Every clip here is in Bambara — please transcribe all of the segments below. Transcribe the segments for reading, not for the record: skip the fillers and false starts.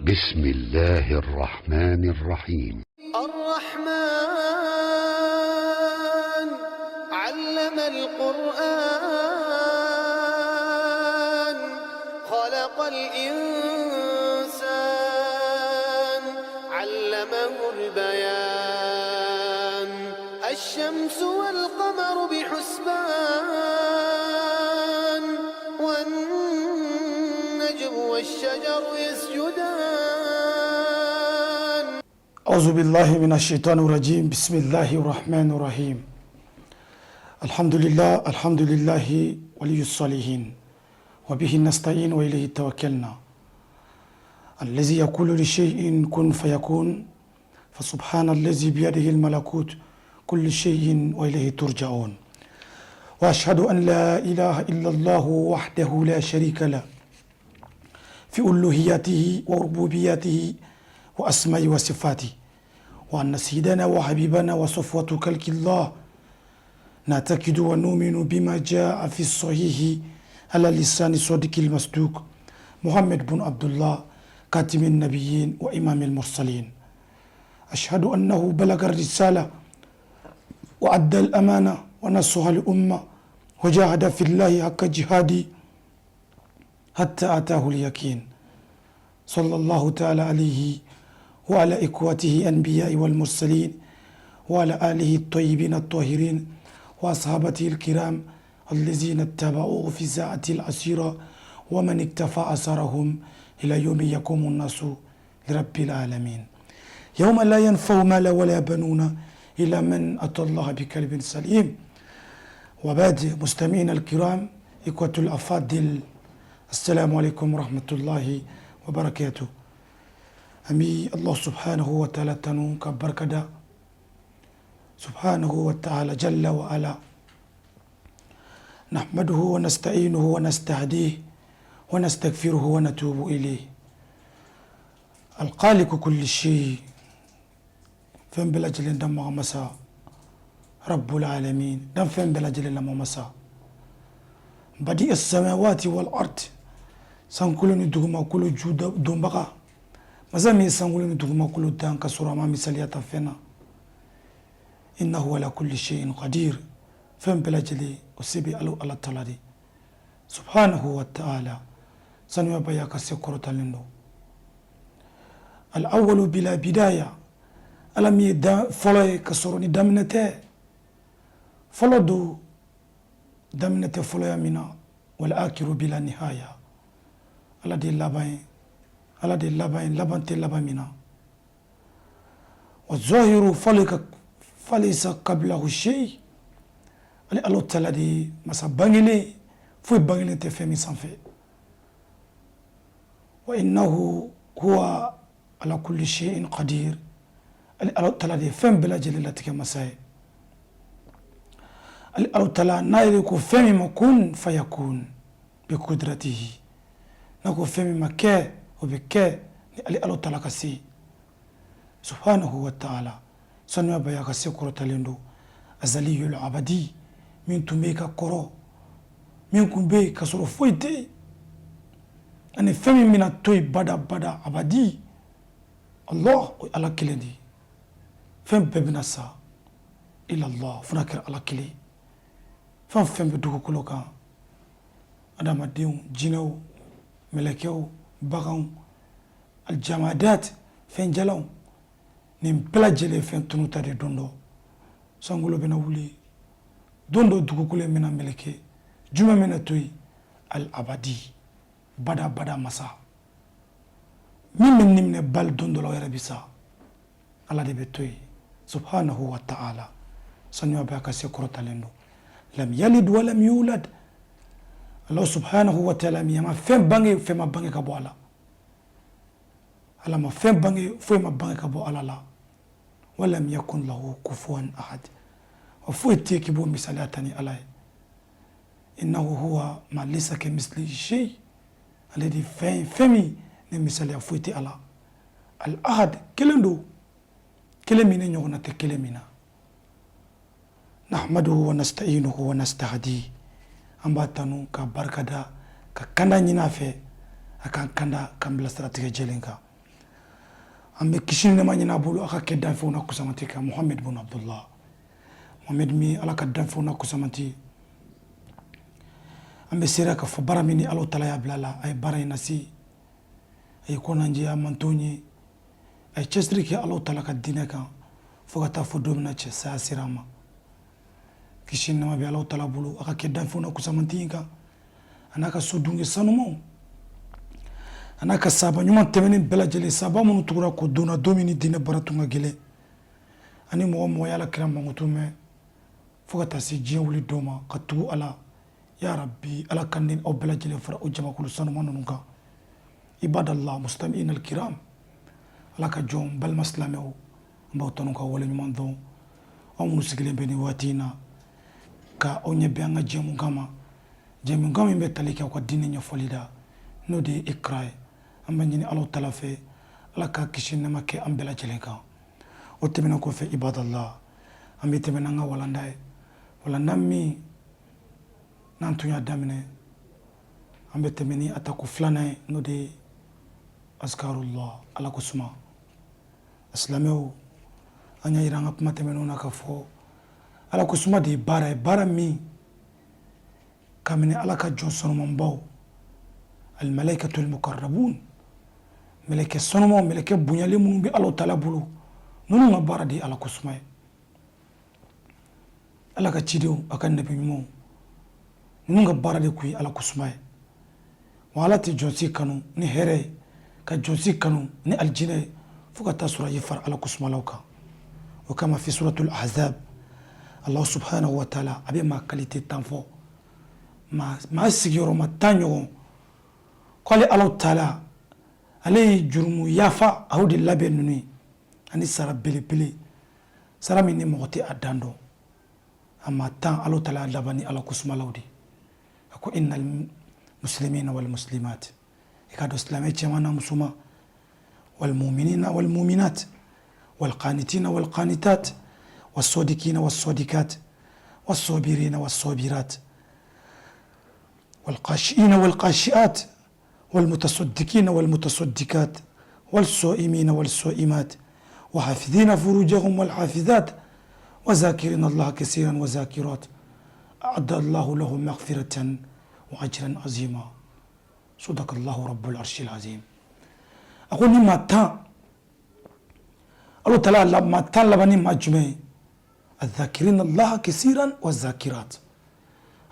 بسم الله الرحمن الرحيم. الرحمن علم القرآن، خلق الإنسان، علمه البيان. الشمس والقمر بحسبان، والنجم والشجر يسجدان. أعوذ بالله من الشيطان الرجيم. بسم الله الرحمن الرحيم. الحمد لله، الحمد لله ولي الصالحين، وبه نستعين وإليه توكلنا، الذي يقول لشيء كن فيكون، فسبحان الذي بيده الملكوت كل شيء وإليه ترجعون. وأشهد أن لا إله إلا الله وحده لا شريك له في ألوهيته وربوبيته وأسمائه وصفاته، وأن سيدنا وحبيبنا وصفوة خلق الله. نعتقد ونؤمن بما جاء في الصحيح على لسان صادق المصدوق محمد بن عبد الله، خاتم النبيين وإمام المرسلين. أشهد أنه بلغ الرسالة وأدى الأمانة ونصح الأمة وجاهد في الله حق جهاده حتى أتاه اليقين، صلى الله تعالى عليه وعلى إخوته الأنبياء والمرسلين وعلى آله الطيبين الطاهرين وأصحابته الكرام الذين اتبعوه في ساعة العسيرة ومن اقتفى أثرهم إلى يوم يقوم الناس لرب العالمين، يوم لا ينفع مال ولا بنون إلا من أتى الله بقلب سليم. وبعد، مستمعينا الكرام، إخوة الأفاضل، السلام عليكم ورحمة الله وبركاته. An bɛ الله سبحانه وتعالى tanu ka barikada سبحانه وتعالى جل وعلا. نحمده ونستعينه ونستهديه ونستغفره ونتوب إليه. الخالق كل شيء، fɛn bɛɛ lajɛlen danbaga masa، رب العالمين، dan fɛn bɛɛ lajɛlen lamɔ masa، بديع السماوات والأرض، sankolo ni dugumakolo ju donbaga, masa min ye sankolo ni dugumakolo dan ka sɔrɔ a ma misaliya ta fɛn na. إنه على كل شيء قدير، fɛn bɛɛ lajɛlen o se bɛ ala, ala tala de سبحانه وتعالى، sanuya ba y'a ka se kɔrɔtalen don. الأول بلا بداية، ala min ye dan fɔlɔ ye ka sɔrɔ ni daminɛ tɛ, fɔlɔ don daminɛ tɛ fɔlɔya min na. والآخر بلا نهاية، ala de ye laban ye, ala de ye laban ye, laban tɛ laban min na. والظاهر فليس قبله شيء، ale ala tala de ye masa bangelen, foyi bangelen tɛ fɛn min sanfɛ. وإنه هو على كل شيء قدير، ale ala tala de ye fɛn bɛɛ lajɛlen latigɛ masa ye. Ale ala tala n'a yɛrɛ ko fɛn min ma كن فيكون بقدرته، n'a ko fɛn min ma kɛ, o bɛ kɛ ni ale ala tala ka se سبحانه وتعالى، sanuya ba y'a ka se kɔrɔtalen don. أزلي الأبدي، min tun bɛ ka kɔrɔ, min kun bɛ yen ka sɔrɔ foyi tɛ yen, ani fɛn min bɛna to yen bada bada abadi. Allah, o ye ala kelen de ye. Fɛn bɛɛ bɛna sa إلا الله, fo n'a kɛra ala kelen. Fɛn o fɛn bɛ dugukolo kan, adamadenw, jinɛw, mɛlɛkɛw, baganw, الجمادات, fɛn jalanw, nin bɛɛ lajɛlen fɛn tunuta de. Don dɔ sankolo bɛna wuli, don dɔ dugukolo in bɛna meleke. Jumɛn bɛna to yen? الأبدي, bada bada masa min bɛ nin minɛ bali, don dɔ la o yɛrɛ bɛ sa, ala de bɛ to yen سبحانه وتعالى, sanuya bɛ a ka se kɔrɔtalen don. لم يلد ولم يولد، Allah سبحانه وتعالى min ma fɛn bange, fɛn ma bange ka bɔ a la. Ala ma fɛn bange, foyi ma bange ka bɔ ala la. ولم يكن له كفوا أحد, wa foyi tɛ k'i b'o misaliya ta ni ala ye. إنه هو ما ليس كمثله شيء, ale de fɛn ye, fɛn min ni misaliya foyi tɛ ala. الأحد, kelen don, kelen min ni ɲɔgɔnna tɛ kelen min na. نحمده ونستعينه ونستهديه, an b'a tanu ka barikada ka kanda ɲini a fɛ a k'an kanda k'an bila siratigɛ jɛlen kan. An bɛ kisi ni nɛɛma ɲini a bolo, a ka kɛ danfɛnw na kusamati kan, Muhammed bun Abdullah, Muhammed min Ala ka danfɛnw na kusamati. An bɛ seereya k'a fɔ baara min ni Ala taala y'a bila la, a ye baara in lase, a ye kɔnanjɛya mantonw ye, a ye cɛsiri kɛ Ala taala ka diinɛ kan fo ka taa fɔ don min na cɛ saya sera a ma. Kisi ni nɛɛma bɛ Ala taala bolo, a ka kɛ danfɛnw na kusamati in kan, a n'a ka so dunge sanumaw, a n'a ka sahaba ɲuman tɛmɛnen bɛɛ lajɛlen, sahaba minnu tugura ko donna don min ni diinɛ baara tun ka gɛlɛn, ani mɔgɔ mɔgɔ y'Ala kira mankutu mɛn fo ka taa se diɲɛ wuli don ma ka tugu a la. Ya Rabbi, Ala ka ne aw bɛɛ lajɛlen fara o jamakulu sanuman ninnu kan. Ibadallah mustami'in alkiram, Ala ka jɔn balima silamɛw, an b'aw tanu ka waleɲuman dɔn, aw minnu sigilen bɛ nin waati in na ka aw ɲɛ bɛn an ka jɛmukan ma, jɛmukan min bɛ tali kɛ aw ka diinɛ ɲɛfɔli da, n'o de ye Iqra ye. An b'a ɲini Ala taala fɛ, Ala ka kisi nɛɛma kɛ an bɛɛ lajɛlen kan. O tɛmɛnen kɔfɛ, ibadallah, an bɛ tɛmɛ n'an ka walanda ye, walanda min n'an tun y'a daminɛ, an bɛ tɛmɛ ni a tako filanan ye, n'o de ye azkarullah, Ala ko suma. Silamɛw, an y'a yira an ka kuma tɛmɛnenw na k'a fɔ Ala ko suma de ye baara ye, baara min kabini Ala ka jɔn sanumanbaw, almalaikatul mukarrabun, mɛlɛkɛ sanumanw, mɛlɛkɛ bonyalen minnu bɛ Ala taala bolo, ninnu ka baara de ye Ala ko suma ye. Ala ka cidenw, a ka nabi ɲumanw, ninnu ka baara de tun ye Ala ko suma ye. Wa Ala tɛ jɔn si kanu ni hɛrɛ ye, ka jɔn si kanu ni alijinɛ ye, fo ka taa sɔrɔ a y'i fara Ala ko sumalaw kan. O kama, fi suratul Ahzab, Allah subhanahu wa ta'ala a bɛ maa qualité 10 fɔ, maa sigiyɔrɔma 10 ɲɔgɔn, k'ale Ala taala ale ye jurumu yafa, a y'o de labɛn ninnu ye, ani sara belebele, sara min ni mɔgɔ tɛ a dan dɔn. A maa 10, Ala taala y'a laban ni Ala ko sumalaw de. A ko innal muslimina wal muslimat, i ka dɔn silamɛ cɛman na musoman, wal muminina wal muminat, wal qanitina wal qanitat, was sadiqina was sadiqat, was sabirina was sabirat, wal khashiina wal khashiat, wal mutasaddiqina wal mutasaddiqat, wal saimina wal saimat, wa hafidhina furujahum wal hafidhat, wa zakirina Allah kasiran wa zakirat, a'adda Allahu lahum maghfiratan wa ajran azima. Sadaqa Allahu rabbul arshil azim. A ko ni maa 10, Ala taala la maa 10 laban ni maa jumɛn ye? Azakirina Allah kasiran wa zakirat,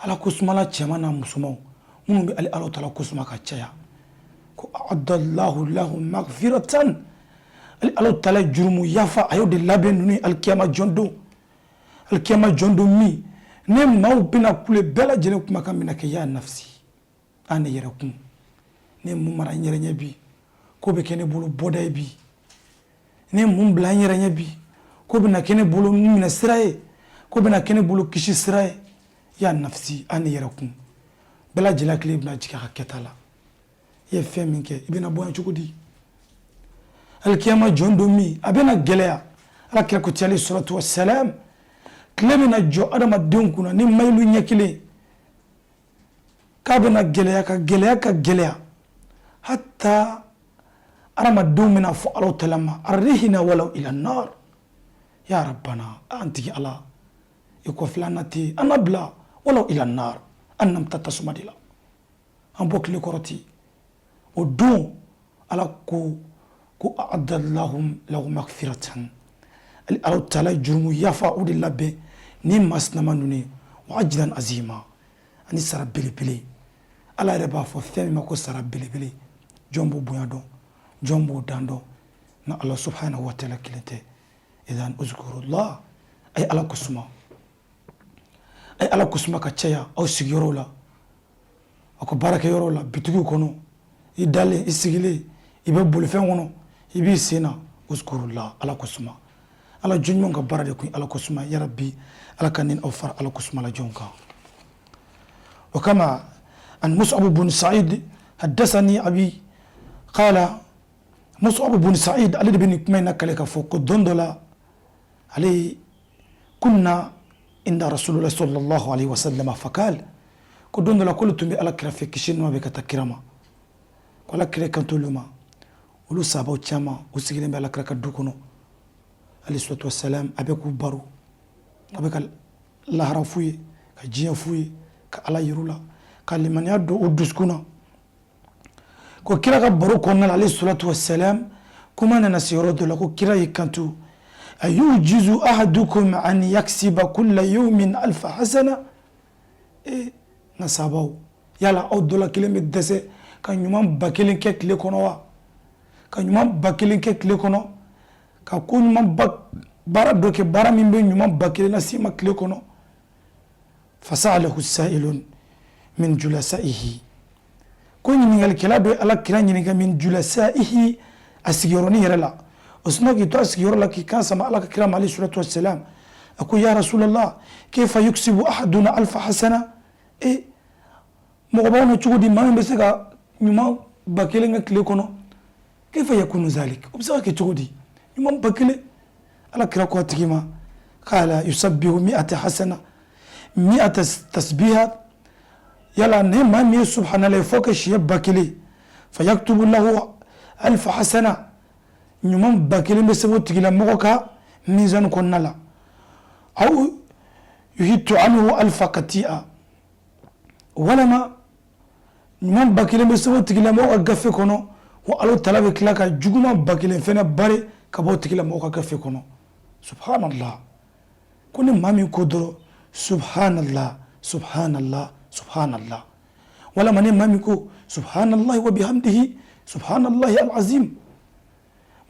Ala ko sumala cɛman n'a musomanw minnu bɛ ale Ala taala ko suma ka caya, ko a'adallahu lahum maghfiratan, ale Ala taala jurumu yafa, a y'o de labɛn ninnu ye alikiyama jɔn don, alikiyama jɔn don min ne maaw bɛna kule, bɛɛ lajɛlen kumakan bɛna kɛ ya nafsi, an ne yɛrɛ kun, ne mun mara n yɛrɛ ɲɛ bi k'o bɛ kɛ ne bolo bɔda ye bi, ne mun bila n yɛrɛ ɲɛ bi k'o bɛna kɛ ne bolo minɛ sira ye, k'o bɛna kɛ ne bolo kisi sira ye. Ya nafsi, an ne yɛrɛ kun, bɛɛ lajɛlen hakili bɛna jigin a ka kɛta la. I ye fɛn min kɛ, i bɛna bonya cogo di alikiyama jɔn don min a bɛna gɛlɛya? Ala kira ko ten, alayhi salatu wassalam, tile bɛna jɔ adamadenw kunna ni mayilu ɲɛ kelen, k'a bɛna gɛlɛya ka gɛlɛya ka gɛlɛya, hatta adamadenw bɛna fɔ Ala taala ma: arihina walaw ila nar, ya rabbana, an tigi Ala, i kɔfilɛ an na ten, an na bila walaw ila nar, an n'an taa tasuma de la, an bɔ tile kɔrɔ ten. O don Ala ko a'adallahu lahum maghfiratan, Ala taala jurumu yafa o de labɛn ni maa sinama ninnu ye, wa ajran azima, ani sara belebele. Ala yɛrɛ b'a fɔ fɛn min ma ko sara belebele, jɔn b'o bonya dɔn, jɔn b'o dan dɔn na Ala subhanahu wa ta'ala kelen tɛ? Idan uzkurullah, a ye Ala kosuma, a ye Ala kosuma ka caya aw sigiyɔrɔw la, aw ka baarakɛyɔrɔw la, bitigiw kɔnɔ, i dalen, i sigilen, i bɛ bolifɛn kɔnɔ, i b'i sen na, uzkurullah, Ala kosuma. Ala jɔn ɲumanw ka baara de kun Ala kosuma. Ya Rabbi, Ala ka nin aw fara Ala kosuma la jɔnw kan. O kama, an Mus'ab bun Sa'id haddathani abi qala, Mus'ab bun Sa'id ale de bɛ nin kuma in nakale k'a fɔ ko don dɔ la ale kunna inda rasulullah sallallahu alaihi wasallam faqal, ko don dɔ la k'olu tun bɛ Ala kira fɛ, kisi nɛɛma bɛ ka taa kira ma, ko Ala kira kanto olu ma. Olu sahabaw caman u sigilen bɛ Alakira ka du kɔnɔ alayhi salatu wasalam, a bɛ k'u baro, a bɛ ka lahara f'u ye, ka diɲɛ f'u ye, ka Ala yir'u la, ka limaniya don u dusukun na. Ko kira ka baro kɔnɔna la alayhi salatu wasalam, kuma nana se yɔrɔ dɔ la, ko kira y'i kanto: ayujizu ahadukum an yaksiba kulla yawmin alfa hasana. E n ka sahabaw, yala aw dɔ la kelen bɛ dɛsɛ ka ɲuman 1000 kɛ tile kɔnɔ wa? Ka ɲuman 1000 kɛ tile kɔnɔ, ka ko ɲuman ba baara dɔ kɛ, baara min bɛ ɲuman 1000 lase i ma tile kɔnɔ. Fasalahu sailun min julasaihi, ko ɲininkalikɛla dɔ ye Ala kira ɲininka, min julasaihi, a sigiyɔrɔnin yɛrɛ la. O sinna k'i to a sigiyɔrɔ la k'i kan sama Ala ka kira ma alayhi salatu wasalam. A ko: ya Rasulallah, kayfa yuksibu ahaduna alfa hasana? E mɔgɔ b'aw na cogo di, maa min bɛ se ka ɲuman 1000 kɛ tile kɔnɔ? Kayfa yakunu zalik? O bɛ se ka kɛ cogo di, ɲuman 1000? Ala kira ko a tigi ma: qala yusabbihu mi'ata hasana, mi'ata tasbiha. Yala ni maa min ye subhanallah fɔ ka siɲɛ 1000, fayaktubu lahu alfa hasana, ɲuman 1000 bɛ sɛbɛn o tigilamɔgɔ ka mizani kɔnɔna la. Aw yuhitu anhu alfa kati'a, walama ɲuman 1000 bɛ sɛbɛn o tigilamɔgɔ ka gafe kɔnɔ, wa Ala tala bɛ tila ka juguman 1000 fɛnɛ bari ka bɔ o tigilamɔgɔ ka gafe kɔnɔ. Subhanallah! Ko ni maa min ko dɔrɔn subhanallah, subhanallah, subhanallah, walama ni maa min ko subhanallah wa bihamdihi, subhanallahi alazim,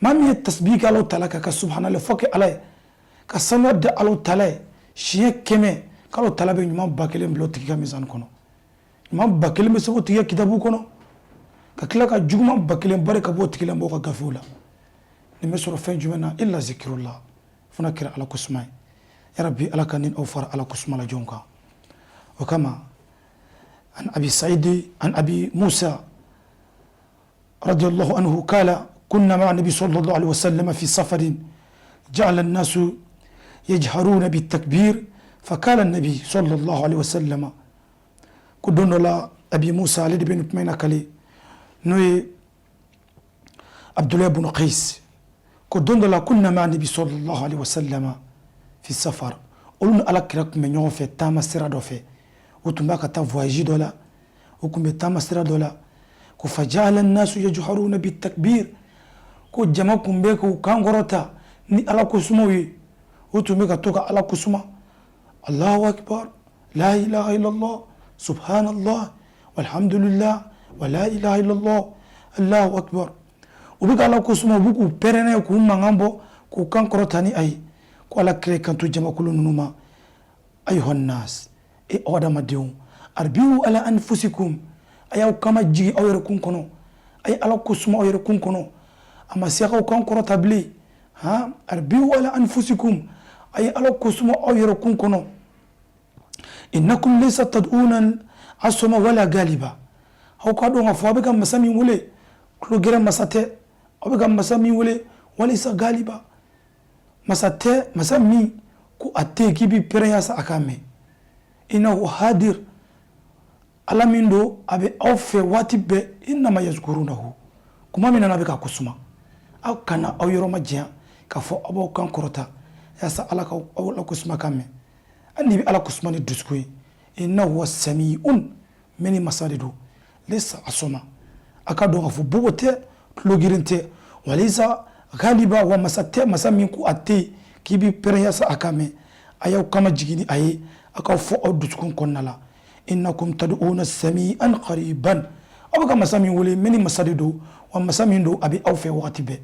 maa min ye tasbih kɛ Ala tala ka subhanallah fɔ kɛ Ala ye, ka sanuya da Ala tala ye siɲɛ 100, k'Ala tala bɛ ɲuman 1000 bila o tigi ka mizani kɔnɔ. Ɲuman 1000 bɛ sɛbɛn o tigi ka kitabu kɔnɔ, ka tila ka juguman 1000 bari ka bɔ o tigilamɔgɔ ka gafew la. Nin bɛ sɔrɔ fɛn jumɛn na? Illa zikirullah, fana kɛra Ala ko suma ye. Ya Rabbi, Ala ka nin aw fara Ala ko suma la jɔnw kan. O kama, an Abi Saidi, an Abi Musa radiyallahu anhu kala: kunna ma'a nabi sallallahu alaihi wasallam fi safarin, ja'ala an-nasu yajharuna bitakbir, fakala an-nabi sallallahu alaihi wasallam. Ko don dɔ la, Abi Musa ale de bɛ nin kuma in na kale, n'o ye Abdulayi ibn Qais, ko don dɔ la, kunna ma'a nabi sallallahu alaihi wasallam fi safar, olu ni Ala kira tun bɛ ɲɔgɔn fɛ taama sira dɔ fɛ. U tun b'a ka taa voyage dɔ la, u tun bɛ taama sira dɔ la. Ko faja'ala an-nasu yajharuna bitakbir, ko jama tun bɛ k'u kan kɔrɔta ni Ala ko sumaw ye. U tun bɛ ka to ka Ala ko suma: Allahu akbar, la ilaha illallah, subhanallah, walhamdulillah, wa la ilaha illallah, Allahu akbar. U bɛ ka Ala ko suma, u bɛ k'u pɛrɛnɛ, k'u mankan bɔ, k'u kan kɔrɔta ni a ye. Ko Ala kira kanto jamakulu ninnu ma: ayuha nas, e aw adamadenw, arbiu ala anfusikum, a y'aw kama jigi aw yɛrɛ kun kɔnɔ, a ye Ala ko suma aw yɛrɛ kun kɔnɔ, a ma se aw kan kɔrɔta bilen. Han, arbiu ala anfusikum, a ye Ala ko suma aw yɛrɛ kun kɔnɔ. Innakum laysa tad'una asoma wala galiba. Aw ka dɔn k'a fɔ aw bɛ ka masa min wele, tulo gɛrɛ masa tɛ. Aw bɛ ka masa min wele, walisa galiba, masa tɛ, masa min ko a tɛ yen k'i b'i pɛrɛn yaasa a k'a mɛn. Innahu hadir, Ala min don, a bɛ aw fɛ waati bɛɛ. Innama yazkurunahu, kuma min na a bɛ ka ko suma, aw kana aw yɔrɔ ma janya k'a fɔ aw b'aw kan kɔrɔta yaasa Ala ka aw la ko suma kan mɛn. Hali n'i bɛ Ala ko suma ni dusukun ye, innahu huwa samiun, mɛnni masa de don. Laysa asoma, a ka dɔn k'a fɔ bobo tɛ, tulo girin tɛ. Walisa galiba, wa masa tɛ, masa min ko a tɛ yen k'i b'i pɛrɛn yaasa a ka mɛn. A y'aw kama jigin ni a ye, a k'aw fɔ aw dusukun kɔnɔna la. Innakum tad'una sami'an qariban, aw bɛ ka masa min wele, mɛnni masa de don, wa masa min don, a bɛ aw fɛ wagati bɛɛ.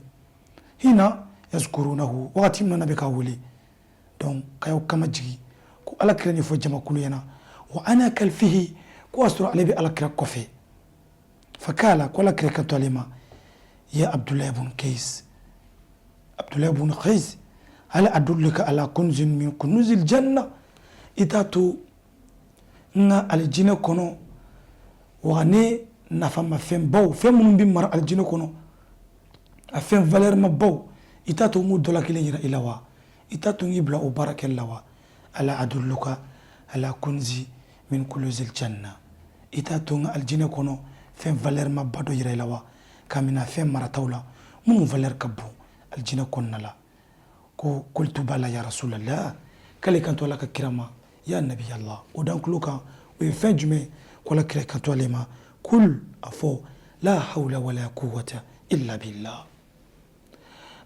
Hina yazkurunahu, wagati min na bɛ k'a wele. Donc ka y'aw kama jigin. Ko Ala kira nin fɔ jamakulu ɲɛna, wa ana kalfihi, ko y'a sɔrɔ ale bɛ Ala kira kɔfɛ. Fakala, ko Ala kira kanto ale ma: ya Abdulayi ibn Qais, Abdulayi ibn Qais, hal adulluka ala kunzin min kunuzil janna? I t'a to n ka alijinɛ kɔnɔ wa ne nafamafɛnbaw, fɛn minnu bɛ mara alijinɛ kɔnɔ, a fɛn valeur ma baw, i t'a to n k'o dɔ la kelen yira i la wa? I t'a to n k'i bila o baara kɛli la wa? Ala adulluka ala kunzi min kunuzil janna, i t'a to n ka alijinɛ kɔnɔ fɛn valeur ma ba dɔ yira i la wa? K'a mina fɛn marataw la. Minnu valeur ka bon alijinɛ kɔnɔna la. Ko qultu bala ya rasulallah, k'ale kanto Ala ka kira ma, ya nabi Allah, o dan tulo kan, o ye fɛn jumɛn? Ko Ala kira kanto ale ma, kul, a fɔ, la hawla wala quwwata illa billah.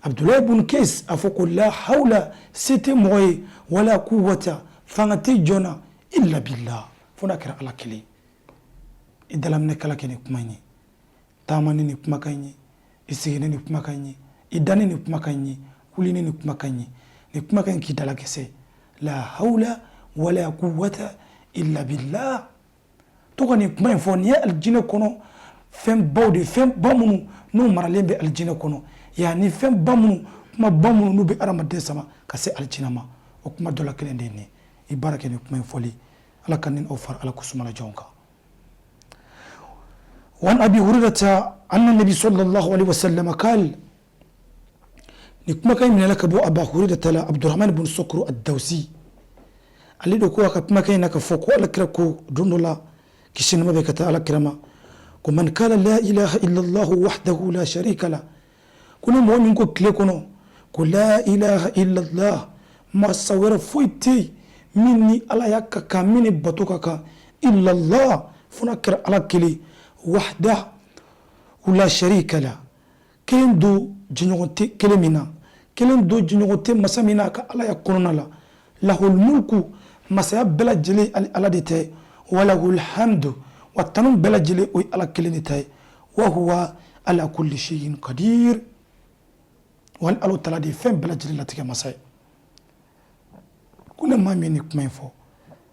Abdulayi bun Kais a fɔ ko la hawla, se tɛ mɔgɔ ye, wala quwwata, fanga tɛ jɔn na, illa billah, fo n'a kɛra Ala kelen. I dalaminɛ kala kɛ ni kuma in ye, taama ni nin kumakan in ye, i sigi ni nin kumakan in ye, i da ni nin kumakan in ye, wuli ni nin kumakan in ye. Nin kumakan in k'i dala gɛsɛ, la hawla wala quwwata illa billah. To ka nin kuma in fɔ. Nin ye alijinɛ kɔnɔ fɛnbaw de, fɛnba minnu n'u maralen bɛ alijinɛ kɔnɔ, yani fɛnba minnu, kumaba minnu n'u bɛ adamaden sama ka se alijinɛ ma, o kuma dɔ la kelen de ye nin. I baara kɛ nin kuma in fɔli. Ala ka ni aw fara Ala ko sumala jɔnw kan. وعن أبي هريرة أن النبي صلى الله عليه وسلم قال. Ni kumakan in minɛla ka bɔ Aba Hurairata la, Abdurrahman ibn Sokro ad-Dawsi, ale de ko a ka kumakan in na ka fɔ ko Ala kira ko don dɔ la, kisi nɛɛma bɛ ka taa Ala kira ma, ko man kala la ilaha illallah wahdahu la sharika la, ko ni mɔgɔ min ko tile kɔnɔ ko la ilaha illallah, masa wɛrɛ foyi tɛ yen min ni Ala ya ka kan, min ni bato ka kan, illallah, fo n'a kɛra Ala kelen, wahdahu la sharika la, kelen don jɛɲɔgɔn tɛ kelen min na, kelen don jɛɲɔgɔn tɛ masa min na a ka Ala ya kɔnɔna la, lahul mulku, masaya bɛɛ lajɛlen Ala de ta ye, wa lahul hamdu, wa tanu bɛɛ lajɛlen o ye Ala kelen de ta ye, wa huwa ala kulli shay'in qadir, wa Ala taala de ye fɛn bɛɛ lajɛlen latigɛ masa ye. Ko ne maa min ni kuma in fɔ,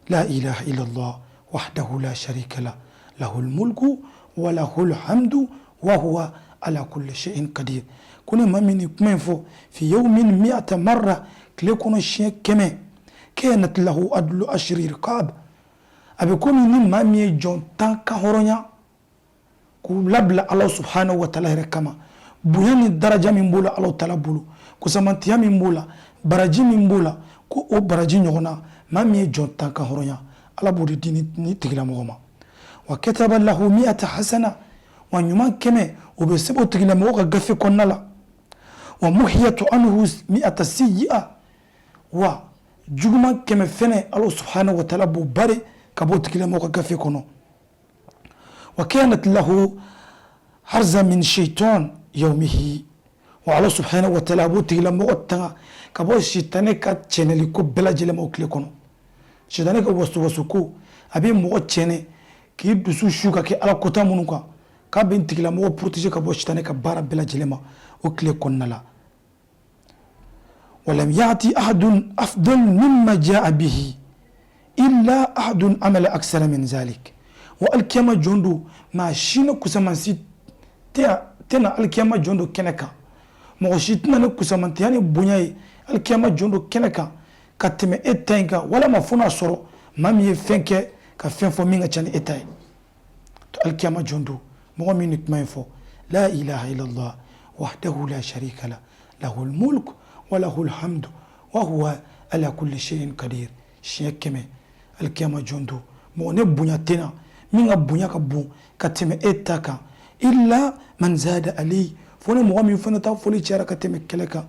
la ilaha illallah wahdahu la sharika la, lahul mulku wa lahul hamdu wa huwa ala kulli shay'in qadir, ko ne maa min ni kuma in fɔ fi yawmin mi'ata marra, tile kɔnɔ siɲɛ 100, kanat lahu adlu ashri riqab, a bɛ komi ni maa min ye jɔn 10 kan hɔrɔnya k'u labila Ala subhanahu wa taala yɛrɛ kama. Bonya ni daraja min b'o la Ala taala bolo, kusamantiya min b'o la, baraji min b'o la, ko o baraji ɲɔgɔn na, maa min ye jɔn 10 kan hɔrɔnya, Ala b'o de di ni tigilamɔgɔ ma. Wa kataba lahu mi'ata hasana, wa ɲuman 100 o bɛ sɛbɛn o tigilamɔgɔ ka gafe kɔnɔna la. Wa muhiyatu anhu mi'ata sayyi'a, wa juguman 100 fɛnɛ, Ala subhanahu wa taala b'o bari ka bɔ o tigilamɔgɔ ka gafe kɔnɔ. Wa kanat lahu harza min shaitan yawmihi, wa Ala subhanahu wa taala b'o tigilamɔgɔ tanga ka bɔ sitanɛ ka cɛnɛli ko bɛɛ lajɛlen ma o tile kɔnɔ. Sitanɛ ka wasuwasu ko a bɛ mɔgɔ cɛnɛ k'i dusu su ka kɛ Ala kota minnu kan, k'a bɛ tigilamɔgɔ protéger ka bɔ sitanɛ ka baara bɛɛ lajɛlen ma o tile kɔnɔna la. Walam ya'ti ahadun afdal mimma ja'a bihi illa ahadun amala aksara min zalik. Wa alikiyama jɔn don, maa si ni kusamansi tɛna alikiyama jɔn don kɛnɛ kan, mɔgɔ si tɛna ni kusamantiya ni bonya ye alikiyama jɔn don kɛnɛ kan ka tɛmɛ e ta in kan, walama fo n'a sɔrɔ maa min ye fɛn kɛ ka fɛn fɔ min ka ca ni e ta ye. To alikiyama jɔn don, mɔgɔ min ni kuma in fɔ, la ilaha illallah wahdahu la sharika la, lahul mulk wa lahul hamdu wa huwa ala kulli shay'in qadir, siɲɛ 100 alikiyama jɔn don, mɔgɔ ne bonya tɛ na min ka bonya ka bon ka tɛmɛ e ta kan, illa man zada alayhi, fo ni mɔgɔ min fana ta fɔli cayara ka tɛmɛ kɛlɛ kan,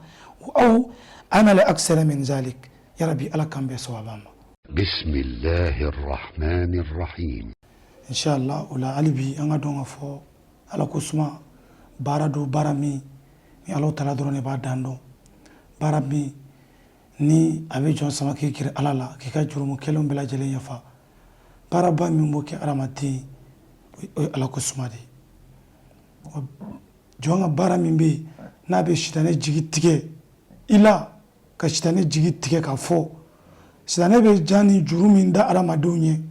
aw amala aksara min zalik. Ya rabbi, Ala k'an bɛɛ sawaba ma. Bisimilahi rahmani rahim. Inshallah, o la hali bi an ka dɔn ka fɔ Ala ko suma baara don, baara min ni Ala taala dɔrɔn de b'a dan dɔn, baara min ni a bɛ jɔn sama k'i gɛrɛ Ala la, k'i ka jurumu kɛlenw bɛɛ lajɛlen yafa, baaraba min b'o kɛ adamaden, o ye Ala ko suma de ye. Jɔn ka baara min bɛ yen n'a bɛ sitanɛ jigi tigɛ i la, ka sitanɛ jigi tigɛ k'a fɔ sitanɛ bɛ jan ni juru min da adamadenw ɲɛ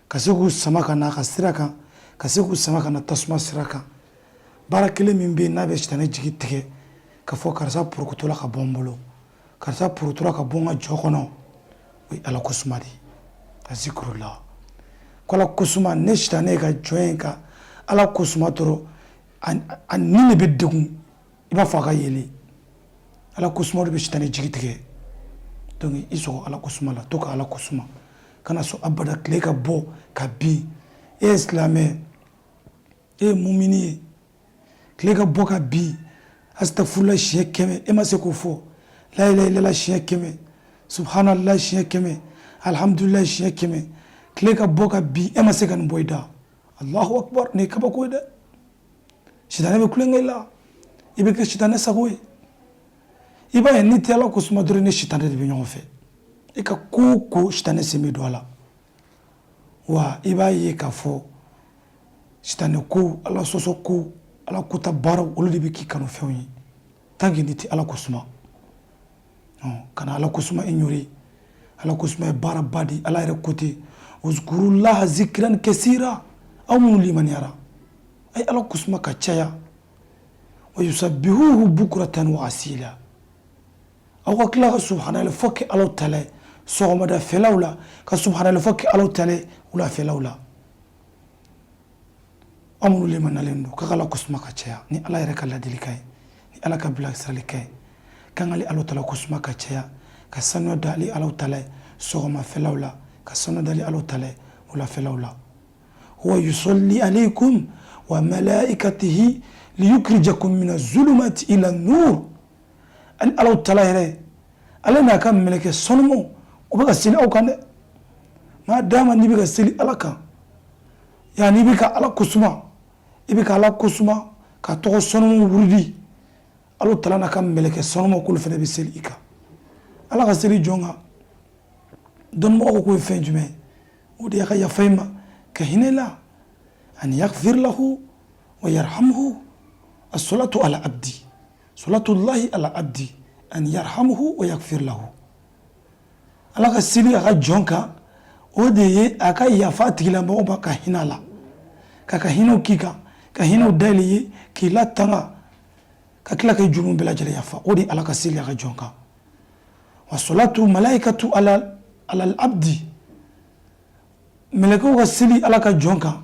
ka se k'u sama ka na a ka sira kan, ka se k'u sama ka na tasuma sira kan, baara kelen min bɛ yen n'a bɛ sitanɛ jigi tigɛ ka fɔ karisa porokotola ka bɔ n bolo, karisa porokotola ka bɔ n ka jɔ kɔnɔ, o ye Ala ko suma de ye. A zikurula ko Ala ko suma, ne sitanɛ ka jɔn ye ka Ala ko suma dɔrɔn, a ni de bɛ degun, i b'a fɔ a ka yelen. Ala ko suma de bɛ sitanɛ jigi tigɛ. Donc i sɔgɔ Ala ko suma la, to ka Ala ko suma, kana sɔn abada tile ka bɔ ka bin. E ye silamɛ, e ye mumini ye, tile ka bɔ ka bin, Astafurula 100, e ma se k'o fɔ. La ilaha illallah 100, subhanallah 100, alhamdulillah 100. Tile ka bɔ ka bin, e ma se ka nin bɔ i da. Allahu akbar, nin ye kabako ye dɛ. Sitanɛ bɛ tulonkɛ i la, i bɛ kɛ sitanɛ sago ye. I b'a ye, n'i tɛ Ala ko suma dɔrɔn, ni sitanɛ de bɛ ɲɔgɔn fɛ. I ka ko o ko, sitanɛ sen bɛ don a la. Wa i b'a ye k'a fɔ sitanɛ ko, Ala sɔsɔ ko, Ala kota baaraw, olu de bɛ k'i kanu fɛnw ye tant que n'i tɛ Ala ko suma. Kana Ala ko suma ignorer. Ala ko suma ye baaraba de ye Ala yɛrɛ côté. Uzkurullaha zikran kasira. Aw minnu limaniyara, a ye Ala ko suma ka caya. Wa yusabbihuhu bukratan wa asila. Aw ka tila ka subhanallah fɔ kɛ Ala tala ye sɔgɔmada fɛlaw la, ka subhanallah fɔ kɛ Ala tala ye wulafɛlaw la. Aw minnu limaniyalen don, k'a ka Ala ko suma ka caya, ni Ala yɛrɛ ka ladilikan ye, ni Ala ka bilasiralikan ye, k'an k'ale Ala tala ko suma ka caya, ka sanuya da ale Ala tala ye sɔgɔmafɛlaw la, ka sanuya da ale Ala tala ye wulafɛlaw la. Huwa yusalli alaykum wa malaikatihi liyukrijakum mina zulumati ila nur. Ale Ala tala yɛrɛ, ale n'a ka mɛlɛkɛ sanumaw, u bɛ ka seli aw kan dɛ. Maa dama n'i bɛ ka seli Ala kan, yani i bɛ ka Ala kosuma, i bɛ ka Ala kosuma ka tɔgɔ sanumaw wurudi, Ala tala n'a ka mɛlɛkɛ sanumaw, k'olu fana bɛ seli i kan. Ala ka seli jɔn kan, dɔnnibagaw ko k'o ye fɛn jumɛn ye? O de y'a ka yafa i ma, ka hinɛ i la. An yaghfir lahu wa yarhamhu. As-salatu ala abdi, salatullahi ala abdi an yarhamhu wa yaghfir lahu. Ala ka seli a ka jɔn kan, o de ye a ka yafa a tigilamɔgɔ ma, ka hinɛ a la, k'a ka hinɛw k'i kan, ka hinɛw dayɛlɛ i ye, k'i latanga, ka tila ka jurumu bɛɛ lajɛlen yafa. O de ye Ala ka seli a ka jɔn kan. Wa salatu malaikatu ala abdi, mɛlɛkɛw ka seli Ala ka jɔn kan,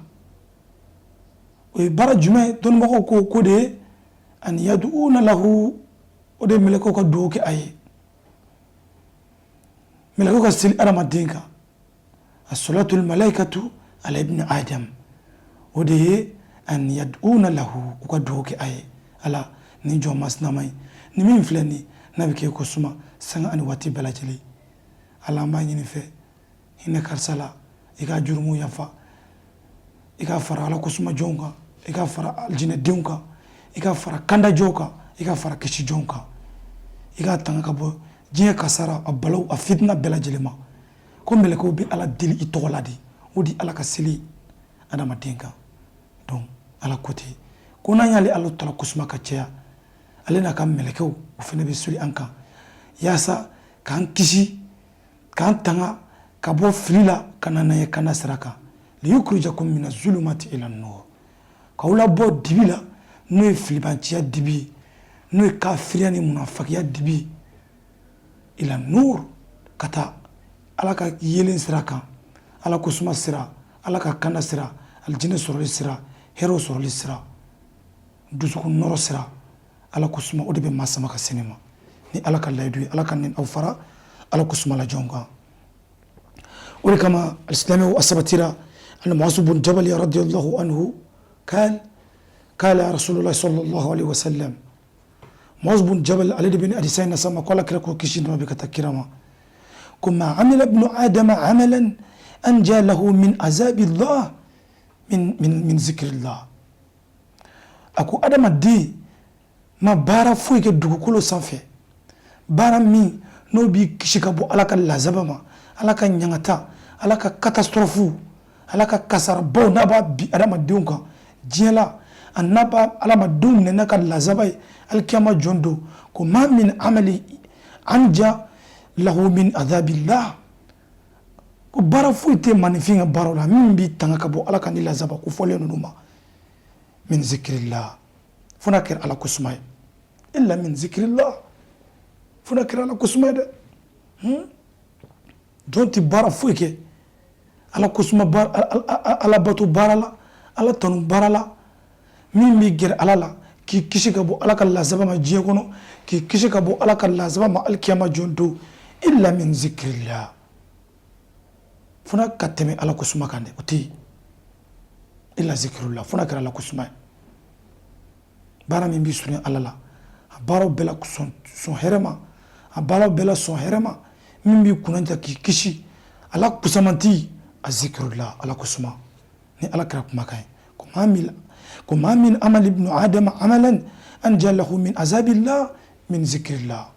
o ye baara jumɛn ye? Dɔnnibagaw ko k'o de ye an yad'una lahu, o de ye mɛlɛkɛw ka dugawu kɛ a ye. Mɛlɛkɛw ka seli adamaden kan, as-salatul malaikatu ala ibn adam, o de ye an yad'una lahu, u ka dugawu kɛ a ye. Ala, ni jɔn masinama ye ni min filɛ nin, n'a bɛ k'e ko suma sanga ani waati bɛɛ lajɛlen, Ala, an b'a ɲini fɛ, hinɛ karisa la, i ka jurumu yafa, i ka fara Ala ko suma jɔnw kan, i ka fara alijinɛdenw kan, i ka fara kandajɔw kan, i ka fara kisi jɔnw kan, i ka tanga ka bɔ diɲɛ kasara, a balaw, a fitina bɛɛ lajɛlen ma. Ko mɛlɛkɛw bɛ Ala deli i tɔgɔ la de. O di Ala ka seli adamaden kan. Donc Ala ko ten ko n'an y'ale Ala tala kosuma ka caya, ale n'a ka mɛlɛkɛw, o fana bɛ seli an kan yaasa k'an kisi, k'an tanga ka bɔ fili la, ka na n'an ye kanda sira kan. Liyukrijakum mina zulumati ila nur, k'aw labɔ dibi la, n'o ye filibanciya dibi ye, n'o ye kafiriya ni munafakiya dibi ye, ila nur, ka taa Ala ka yelen sira kan, Ala kosuma sira, Ala ka kanda sira, alijinɛ sɔrɔli sira, hɛrɛw sɔrɔli sira, dusukun nɔrɔ sira. Ala kosuma, o de bɛ maa sama ka se ne ma. Ni Ala ka layidu ye, Ala ka nin aw fara Ala kosuma la jɔn kan. O de kama, alisilamɛw, a sabatira anna Muazu bun Jabal radiyallahu anhu قال قال رسول الله صلى الله عليه وسلم. Muaz bun Jabal, ale de bɛ ni hadisa in nasama ko Ala kira ko, kisi nɛɛma bɛ ka taa kira ma, ko ma amila ibnu adama amalan anja lahu min azabillah min zikrillah. A ko adamaden ma baara foyi kɛ dugukolo sanfɛ, baara min n'o b'i kisi ka bɔ Ala ka lazaba ma, Ala ka ɲangata, Ala ka catastrophe, Ala ka kasarabaw n'a b'a bi adamadenw kan diɲɛ la, a n'a b'a adamadenw minɛ n'a ka lazaba ye alikiyama jɔn don, ko ma min amali anja lahu min azabillah, ko baara foyi tɛ maninfin ka baaraw la min b'i tanga ka bɔ Ala ka ni lazaba ko fɔlen ninnu ma, min zikrillah, fo n'a kɛra Ala ko suma ye. Illa min zikrillah, fo n'a kɛra Ala ko suma ye dɛ. Jɔn tɛ baara foyi kɛ Ala ko suma baara, Ala bato baara la, Ala tanu baara la, min b'i gɛrɛ Ala la, k'i kisi ka bɔ Ala ka lazaba ma diɲɛ kɔnɔ, k'i kisi ka bɔ Ala ka lazaba ma alikiyama jɔn don, illa min zikrillah, fo n'a ka tɛmɛ Ala ko suma kan dɛ, o tɛ yen. Illa zikrillah, fo n'a kɛra Ala ko suma ye, baara min b'i surunya Ala la. A baaraw bɛɛ la sɔn hɛrɛma, a baaraw bɛɛ la sɔn hɛrɛma min b'i kunnaja k'i kisi, a la kusamanti a zikirula, Ala ko suma ni Ala kira kumakan ye ko ma min amali ibnu adama amalan anja lahu min azabillah min zikrillah.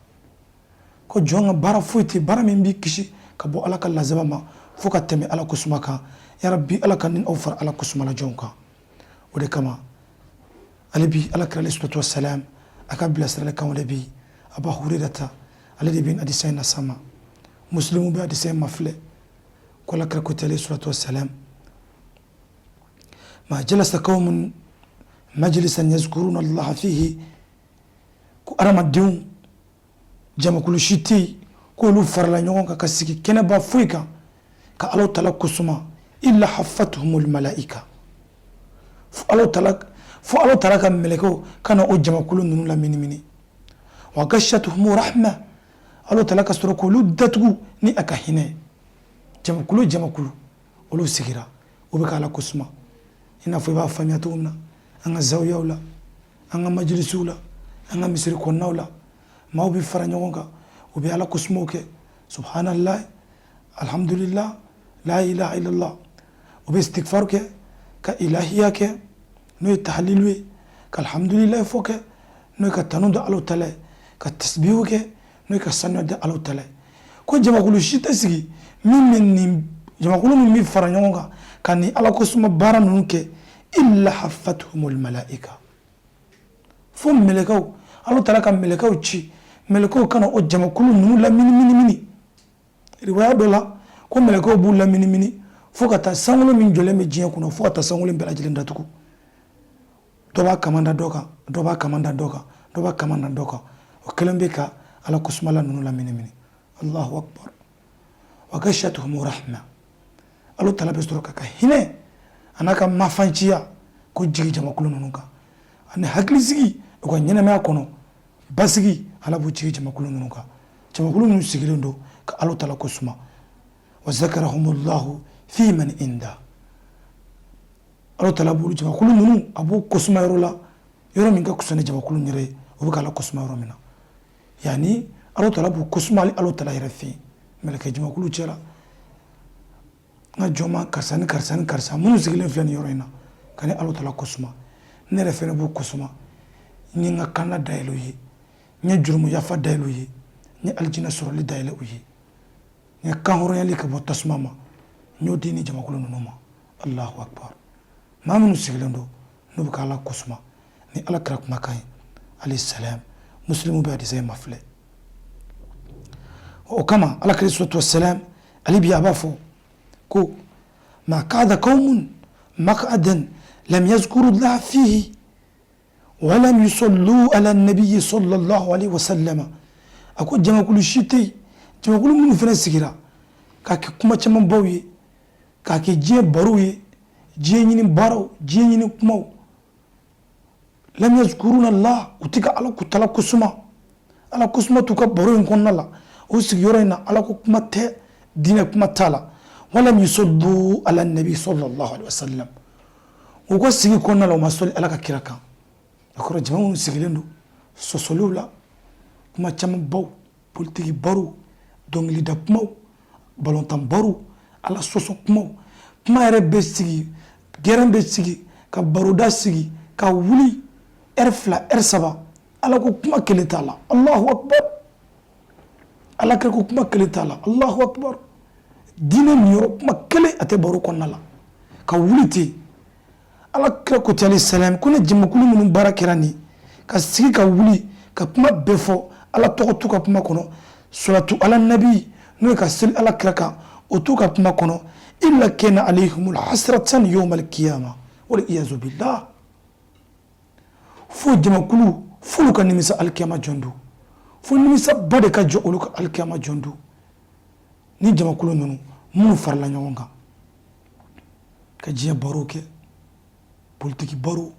Ko jɔn ka baara foyi tɛ baara min b'i kisi ka bɔ Ala ka lazaba ma fo ka tɛmɛ Ala ko suma kan. Ya Rabbi, Ala ka ni aw fara Ala ko suma la jɔnw kan. O de kama ale bi Ala kira alayhi salatu wasalam a ka bilasiralikanw de bi Aba Hurairata, ale de bɛ hadisa in las'an ma. Muslimu bɛ hadisa in mafilɛ ko Ala kira ko ten alayhi salatu wasalam: ma jalasa qawmun majlisan yazkuruna Allah fihi. Ko adamadenw jamakulu si tɛ yen k'olu farala ɲɔgɔn kan ka sigi kɛnɛba foyi kan ka Ala tala kosuma, illa haffatuhumul malaika, fo Ala tala ka mɛlɛkɛw ka na o jamakulu ninnu laminimini, wa gashatuhumu rahma, Ala tala ka sɔrɔ k'olu datugu ni a ka hinɛ. Jamakulu jamakulu olu sigira, u bɛ ka Ala kosuma, i n'a fɔ i b'a faamuya cogo min na an ka zawiyaw la, an ka majilisiw la, an ka misiri kɔnɔnaw la, maaw bɛ fara ɲɔgɔn kan, u bɛ Ala kosumaw kɛ, subhanallah, alhamdulillah, la ilaha illallah, u bɛ istighfar kɛ, ka ilahiya kɛ n'o ye tahlilu ye, ka alhamdulillah fɔ kɛ n'o ye ka tanu da Ala tala ye, ka tasbihu kɛ n'o ye ka sanuya da Ala tala ye. Ko jamakulu si tɛ sigi min bɛ nin jamakulu min bɛ fara ɲɔgɔn kan ka nin Ala kosuma baara ninnu kɛ, illa haffatuhumul malaika, fo mɛlɛkɛw, Ala tala ka mɛlɛkɛw ci, mɛlɛkɛw ka na o jamakulu ninnu laminimini. Riwaya dɔ la ko mɛlɛkɛw b'u laminimini fo ka taa sankolo min jɔlen bɛ diɲɛ kɔnɔ, fo ka taa sankolo bɛɛ lajɛlen datugu. Dɔ b'a kaman da dɔ kan, dɔ b'a kaman da dɔ kan, dɔ b'a kaman da dɔ kan, o kelen bɛ ka Ala kosumala ninnu laminimini. Allahu akbar. Wa gashatuhum rahma, Ala tala bɛ sɔrɔ ka hinɛ a n'a ka mafanciya ko jigi jamakulu ninnu kan, ani hakilisigi u ka ɲɛnamaya kɔnɔ, basigi Ala b'o jigi jamakulu ninnu kan. Jamakulu ninnu sigilen don ka Ala tala ko suma. Wa zakarahumullahu fi man inda, Ala tala b'olu jamakulu ninnu a b'u kosuma yɔrɔ la, yɔrɔ min ka kusa ni jamakulu yɛrɛ ye, u bɛ ka Ala kosuma yɔrɔ min na. Yani Ala tala b'u kosuma hali Ala tala yɛrɛ fɛ yen, mɛlɛkɛ jamakulu cɛla. N ka jɔnma karisa ni karisa ni karisa minnu sigilen filɛ nin yɔrɔ in na ka ni Ala tala kosuma, ne yɛrɛ fɛnɛ b'u kosuma. N ye n ka kanda dayɛlɛ u ye, n ye jurumu yafa dayɛlɛ u ye, n ye alijinɛ sɔrɔli dayɛlɛ u ye, n ye kanhɔrɔnyali ka bɔ tasuma ma, n y'o di ni jamakulu ninnu ma. Allahu akbar. Maa minnu sigilen don n'u bɛ ka Ala kosuma ni Ala kira kumakan ye alayhi salam, muslimu bɛ hadisa in mafilɛ. O kama Ala kira salatu wasalam ale bi a b'a fɔ ko ma qa'ada qaumun maq'adan lam yazkuru Allah fihi wa lam yusallu ala nabiyyi sallallahu alaihi wasallam. A ko jamakulu si tɛ yen, jamakulu minnu fana sigira k'a kɛ kuma camanbaw ye, k'a kɛ diɲɛ barow ye, diɲɛ ɲini baaraw, diɲɛ ɲini kumaw, lam yazkuruna Allah, u tɛ ka Ala kutala kosuma, Ala kosuma t'u ka baro in kɔnɔna la, o sigiyɔrɔ in na Ala ko kuma tɛ, diinɛ kuma t'a la, walam yusallu ala nabi sallallahu alaihi wasallam, u ka sigi kɔnɔna la u ma sɔli Ala ka kira kan. O kɔrɔ jama minnu sigilen don sɔsɔliw la, kuma camanbaw, politiki baro, dɔnkilida kumaw, balontan baro, Ala sɔsɔ kumaw, kuma yɛrɛ bɛ sigi, gɛrɛn bɛ sigi, ka baroda sigi, ka wuli ɛri 2, ɛri 3, Ala ko kuma kelen t'a la. Allahu akbar. Ala kira ko kuma kelen t'a la. Allahu akbar. Diinɛ niyɔrɔ kuma kelen a tɛ baro kɔnɔna la, ka wuli ten. Ala kira ko ten alayhi salam ko ne jamakulu minnu baara kɛra nin ka sigi ka wuli ka kuma bɛɛ fɔ, Ala tɔgɔ t'u ka kuma kɔnɔ, salatu ala nabi n'o ye ka seli Ala kira kan, o t'u ka kuma kɔnɔ, illa kana alayhimul hasratan yawmal qiyamah wal iyazu billah. Fo jamakulu f'olu ka nimisa alikiyama jɔn don, fo nimisaba de ka jɔ olu ka alikiyama jɔn don. Ni jamakulu ninnu minnu farala ɲɔgɔn kan ka diɲɛ baro kɛ, politiki baro,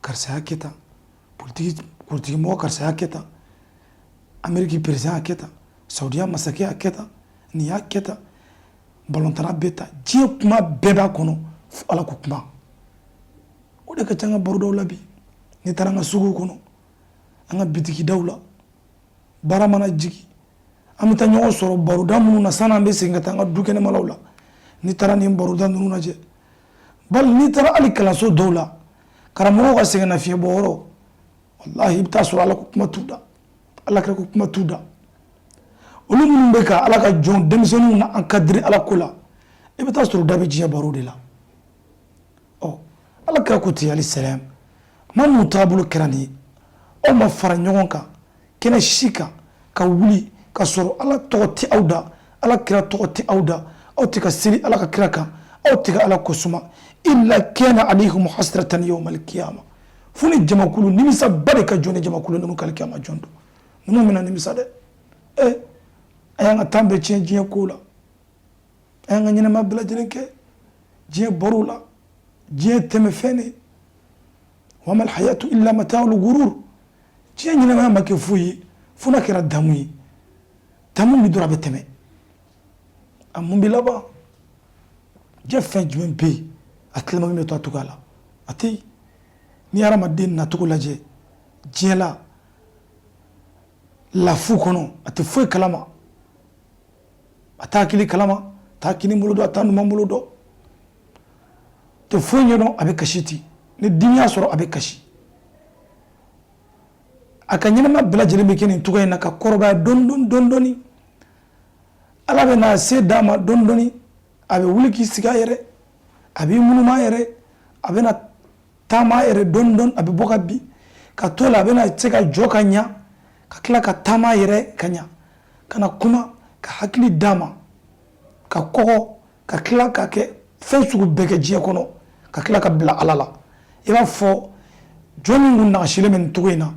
karisa y'a kɛ tan, politiki mɔgɔ karisa y'a kɛ tan, Ameriki président y'a kɛ tan, Saudiya masakɛ y'a kɛ tan, nin y'a kɛ tan, balontanna bɛ tan, diɲɛ kuma bɛɛ b'a kɔnɔ fo Ala ko kuma. O de ka ca an ka barodaw la bi. N'i taara an ka suguw kɔnɔ, An ka bitikidaw la, baara mana jigin, an bɛ taa ɲɔgɔn sɔrɔ baroda minnu na, sanni an bɛ segin ka taa an ka du kɛnɛmalaw la. N'i taara nin baroda ninnu lajɛ, bali n'i taara hali kalanso dɔw la, karamɔgɔw ka sɛgɛnnafiɲɛ bɔ yɔrɔ, walahi, i bɛ taa sɔrɔ Ala ko kuma t'u da, Ala kira ko kuma t'u da. Olu minnu bɛ ka Ala ka jɔn denmisɛnninw na encadrer Ala ko la, i bɛ taa sɔrɔ da bɛ diɲɛ baro de la. Ɔ, Ala kira ko ten, alayhi salam, maa minnu taabolo kɛra nin ye, aw ma fara ɲɔgɔn kan kɛnɛ si kan ka wuli ka sɔrɔ Ala tɔgɔ tɛ aw da, Ala kira tɔgɔ tɛ aw da, aw tɛ ka seli Ala ka kira kan, aw tɛ ka Ala kosuma, illa kana alayhim hasratan yawm alqiyama, fo ni jamakulu nimisaba de ka jɔ ni jamakulu ninnu kan alikiyama jɔn don. Ninnu bɛna nimisa dɛ. Ɛ, a y'an ka temps bɛɛ tiɲɛ diɲɛ ko la, a y'an ka ɲɛnɛma bɛɛ lajɛlen kɛ diɲɛ baro la, diɲɛ tɛmɛfɛn de. Wama alhayatu illa mata'ul gurur. Diɲɛ ɲɛnɛmaya ma kɛ foyi ye fo n'a kɛra damu ye. Damu min dɔrɔn a bɛ tɛmɛ, a mun bɛ laban? Diɲɛ fɛn jumɛn bɛ yen a tilema min bɛ to a cogoya la? A tɛ yen. N'i ye hadamaden nacogo lajɛ diɲɛ la, lafu kɔnɔ, a tɛ foyi kalama, a t'a hakili kalama, a t'a kini bolo dɔn, a t'a numan bolo dɔn, tɛ foyi ɲɛdɔn. A bɛ kasi ten, ni dimi y'a sɔrɔ, a bɛ kasi. A ka ɲɛnama bɛɛ lajɛlen bɛ kɛ nin cogoya in na ka kɔrɔbaya dɔɔni dɔɔni dɔɔni dɔɔni. Ala bɛ n'a se d'a ma dɔɔni dɔɔni, a bɛ wuli k'i sigi a yɛrɛ, a b'i munuma a yɛrɛ, a bɛna taama a yɛrɛ dɔɔni dɔɔni, a bɛ bɔ ka bin ka to la, a bɛna se ka jɔ ka ɲa, ka tila ka taama a yɛrɛ ka ɲa, ka na kuma, ka hakili d'a ma, ka kɔgɔ, ka tila ka kɛ fɛn sugu bɛɛ kɛ diɲɛ kɔnɔ, ka tila ka bila Ala la. I b'a fɔ jɔn min kun nagasilen bɛ nin cogo in na,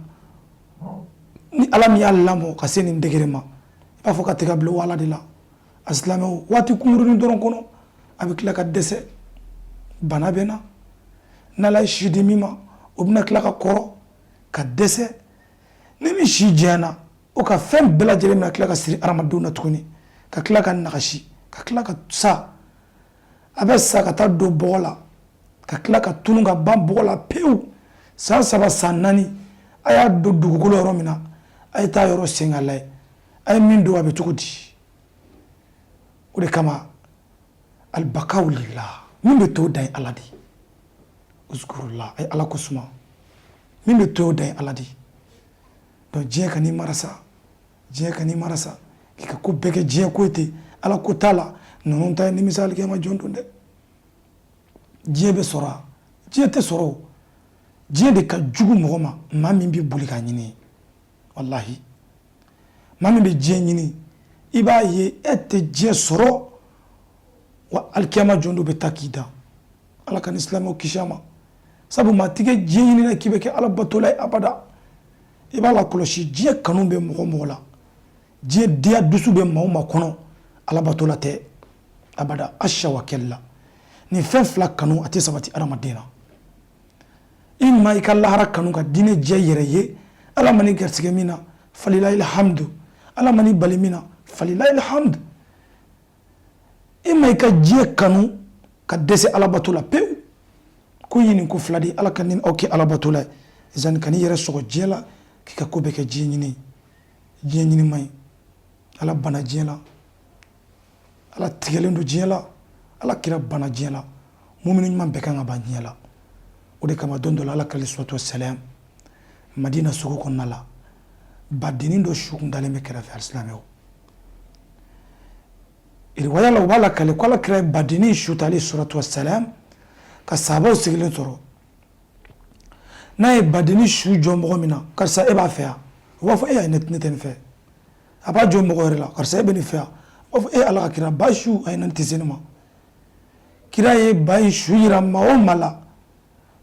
ni Ala min y'a lamɔ ka se nin degré ma, i b'a fɔ ka tɛgɛ bila o Ala de la. A silamɛw, waati kunkurunin dɔrɔn kɔnɔ, a bɛ tila ka dɛsɛ, bana bɛ na. N'Ala ye si di min ma, o bɛna tila ka kɔrɔ ka dɛsɛ. Ni min si janyana, o ka fɛn bɛɛ lajɛlen bɛna tila ka siri hadamadenw na tuguni, ka tila ka nagasi, ka tila ka sa. A bɛ sa ka taa don bɔgɔ la, ka tila ka tunu ka ban bɔgɔ la pewu. San 3, san 4, a y'a don dugukolo yɔrɔ min na, a ye taa yɔrɔ sen ka lajɛ, a ye min don, a bɛ cogo di? O de kama, albakaw lillah, min bɛ to, dan ye Ala de. Uzkurullah, a ye Ala ko suma. Min bɛ to, dan ye Ala de. Donc diɲɛ ka n'i mara sa, diɲɛ ka n'i mara sa k'i ka ko bɛɛ kɛ diɲɛ ko ye ten, Ala ko t'a la, ninnu ta ye nimisa alikiyama jɔn don dɛ. Diɲɛ bɛ sɔrɔ a diɲɛ tɛ sɔrɔ o. Diɲɛ de ka jugu mɔgɔ ma, maa min bɛ boli k'a ɲini. Walahi, maa min bɛ diɲɛ ɲini, i b'a ye e tɛ diɲɛ sɔrɔ wa, alikiyama jɔn don bɛ taa k'i dan. Ala ka ni silamɛw kisi a ma. Sabu maa tɛ kɛ diɲɛ ɲini na k'i bɛ kɛ Ala batola ye abada. I b'a la kɔlɔsi, diɲɛ kanu bɛ mɔgɔ mɔgɔ la, diɲɛ diya dusu bɛ maa o maa kɔnɔ, Ala batola tɛ abada. Asa wa kɛlila, nin fɛn fila kanu, a tɛ sabati adamaden na. I ma i ka lahara kanu ka diinɛ jɛ yɛrɛ ye, Ala ma ni garisɛgɛ min na, falilahi alhamdu. Ala ma ni bali min na, falilahi alhamdu. I ma i ka diɲɛ kanu ka dɛsɛ alabato la pewu. Ko ye nin ko fila de, Ala ka ni aw kɛ alabato la. Zani ka n'i yɛrɛ sɔgɔ diɲɛ la k'i ka ko bɛɛ kɛ diɲɛ ɲini. Diɲɛ ɲini man ɲi. Ala bana diɲɛ la, Ala tigɛlen don diɲɛ la, Ala kira bana diɲɛ la, mumini ɲuman bɛɛ kan ka ban diɲɛ la. O de kama, don dɔ la, Ala kira salatu salam, Madina sugu kɔnɔna la, badennin dɔ su kun dalen bɛ kɛrɛfɛ. Alisilamɛw, riwaya la, u b'a lakale ko Ala kira ye badennin su ta, alayhi salatu wasalam, ka sahabaw sigilen sɔrɔ. N'a ye badennin su jɔ mɔgɔ min na, karisa, e b'a fɛ yan? U b'a fɔ, e y'a, ne tɛ nin fɛ. A b'a jɔ mɔgɔ wɛrɛ la, karisa, e bɛ nin fɛ yan? U b'a fɔ, e Ala ka kira, ba su, a ye na tɛ se ne ma. Kira ye ba in su yira maa o maa la,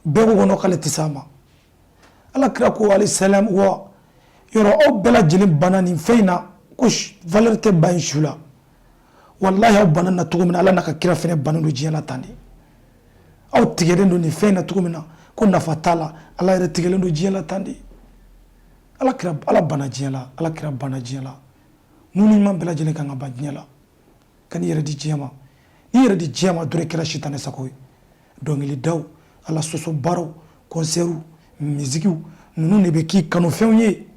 bɛɛ ko kɔnɔ k'ale tɛ s'a ma. Ala kira ko, alayhi salam, wa yɔrɔ aw bɛɛ lajɛlen banna nin fɛn in na ko valeur tɛ ba in su la. Walahi, aw banna na cogo min na, Ala n'a ka kira fɛnɛ bannen don diɲɛ la tan de. Aw tigɛlen don nin fɛn in na cogo min na ko nafa t'a la, Ala yɛrɛ tigɛlen don diɲɛ la tan de. Ala kira, Ala banna diɲɛ la, Ala kira banna diɲɛ la, mumini ɲuman bɛɛ lajɛlen kan ka ban diɲɛ la. Ka n'i yɛrɛ di diɲɛ ma, n'i yɛrɛ di diɲɛ ma dɔrɔn, i kɛra sitanɛ sago ye. Dɔnkilidaw, Ala sɔsɔ baaraw, kɔnsɛriw, misikiw, Ninnu de bɛ k'i kanufɛnw ye.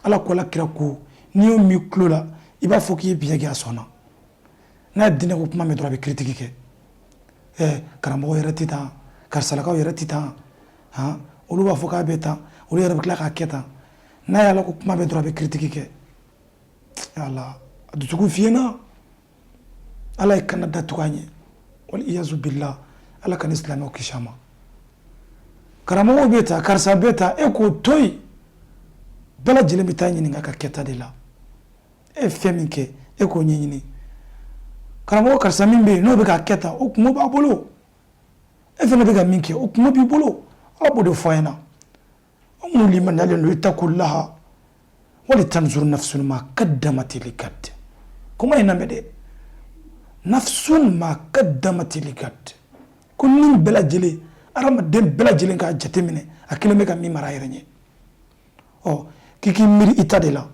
Ala ko, Ala kira ko, n'i y'o mɛn tulo la, i b'a fɔ k'i ye biɲɛ kɛ a sɔn na. N'a ye diinɛ ko kuma mɛn dɔrɔn, a bɛ critique kɛ. Ɛ, karamɔgɔ yɛrɛ tɛ tan, karisalakaw yɛrɛ tɛ tan, han, olu b'a fɔ k'a bɛ tan, olu yɛrɛ bɛ tila k'a kɛ tan. N'a ye Ala ko kuma mɛn dɔrɔn, a bɛ critique kɛ. Ala, a dusukun fiyɛna. Ala ye kana datugu a ɲɛ. Wal iyazu billah. Ala ka ni silamɛw kisi a ma. Karamɔgɔw bɛ ta, karisa bɛ ta, e k'o to yen. Bɛɛ lajɛlen bɛ taa ɲininka ka kɛta de la. E ye fɛn min kɛ, e k'o ɲɛɲini. Karamɔgɔ karisa min bɛ yen, n'o bɛ k'a kɛ tan, o kungo b'a bolo. E fana bɛ ka min kɛ, o kungo b'i bolo. Ala b'o de fɔ an ɲɛna. Aw minnu limaniyalen don, ittaqullaha wali tanzur nafsun ma qaddamati ligad. Kuma in lamɛn dɛ. Nafsun ma qaddamati ligad, ko ni bɛɛ lajɛlen, adamaden bɛɛ lajɛlen k'a jateminɛ a kelen bɛ ka min mara a yɛrɛ ɲɛ. Ɔ, k'i k'i miiri i ta de la.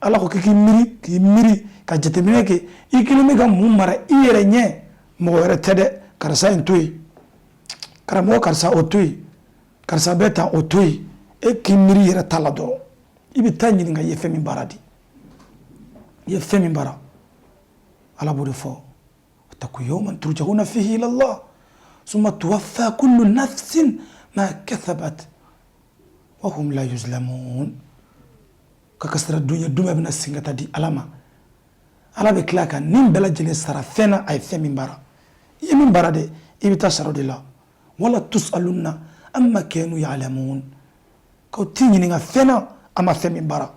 Ala ko k'i k'i miiri, k'i miiri ka jateminɛ kɛ, i kelen bɛ ka mun mara i yɛrɛ ɲɛ, mɔgɔ wɛrɛ tɛ dɛ. Karisa in to yen, karamɔgɔ karisa o to yen, karisa bɛ tan, o to yen. E k'i miiri i yɛrɛ ta la dɔrɔn. I bɛ taa ɲininka i ye fɛn min baara di, i ye fɛn min baara. Ala b'o de fɔ: wattaqu yawman turja'una fihi ila Allah summa tuwaffa kullu nafsin ma kasabat wa hum la yuzlamun. Ka sira don ye, don bɛna segin ka taa di Ala ma. Ala bɛ tila ka nin bɛɛ lajɛlen sara fɛn na, a ye fɛn min baara. I ye min baara dɛ, i bɛ taa sara o de la. Wala tusalunna amma kanu ya'lamun, k'aw t'i ɲininka fɛn na, a ma fɛn min baara.